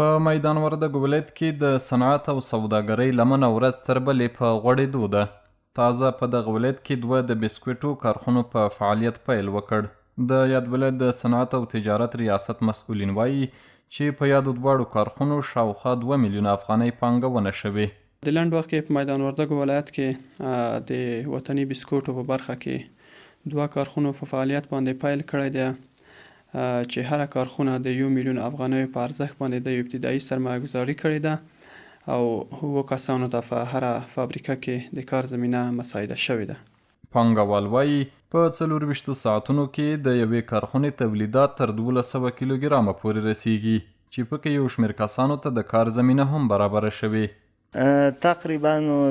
په میدان وردګو ولایت کې د صنعت او سوداګرۍ لمنه ورځ تر بلې په غوړېدو ده. تازه په دغه ولایت کې دوه د بسکویټو کارخونو په فعالیت پیل وکړ. د یاد ولایت د صنعت او تجارت ریاست مسؤلین وايي چې په یادو دواړو کارخونو شاوخوا دوه میلیونه افغانۍ پانګونه شوې. د لنډ وخت کې په میدان وردګو ولایت کې د وطني بسکوټو په برخه کې دوه کارخونو په فعالیت باندې پیل کړی دی چې هره کارخونه د یو میلیون افغانیو په ارزښت باندې د ابتدایي سرمایه ګذاري کړې ده او اوو کسانو ته په هره فابریکه کې د کار زمینه مساعده شوې ده. پانګوال وايي، په څلورویشتو ساعتونو کې د یوې کارخونې تولیدات تر 1200 کیلوګرامه پورې رسېږي، چې پکې یو شمېر کسانو ته د کار زمینه هم برابره شوې. تقریبا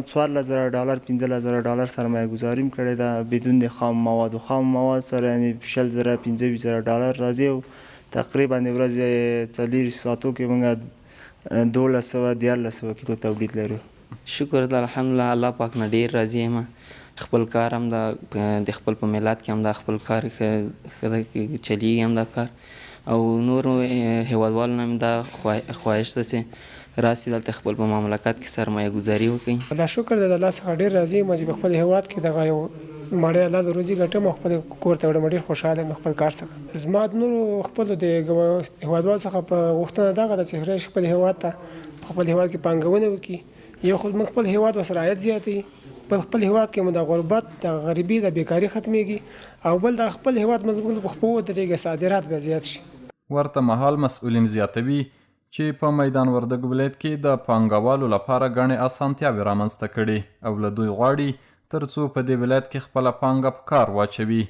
14 زره ډالر، 15 زره ډالر سرمایه ګذاریم کړې ده، بدون د خام موادو. خام مواد سره یعنی 20 زره، 25 زره ډالر راځي او تقریبا د ورځې 24 ساعتو کې موږ 1200، 1300 کیلو تولید لرو. شکر ده الحمدلله، الله پاک نه ډیر راضي یم. خپل کار هم دا د خپل په ملت کې هم دا خپل کار ښه چلیږي هم دا کار، او نورو هیوادوالو نه مې دا خواهش ده چې راسي دلته خپل په مملکت کې سرمایه ګذاري وکړي. الله شکر دی، د الله څخه ډیر راضي یم چې په خپل هیواد کې دغه یو مړی الله د روزي ګټم او خپل کور ته وړم، ډیر خوشحاله یم د خپل کار څخه. زما د نورو خپلو د هیوادوالو څخه په غوښتنه دغه ده چې راشي خپل هیواد ته، په خپل هیواد کې پانګونه وکړي. یو خو زموږ خپل هیواد ورسره عاید زیاتوي، بل خپل هیواد کې مو د غربت، د غریبي، د بیکاري ختمیږي، او بل د خپل هیواد زموږ په خپو ودرېږي، صادرات به زیات شي. ورته مهال مسؤلین زیاتوي چې په میدان وردګو ولایت کې د پانګوالو لپاره ګڼې اسانتیاوې رامنځته کړې او له دوی غواړي تر څو په دې ولایت کې خپله پانګه په کار واچوي.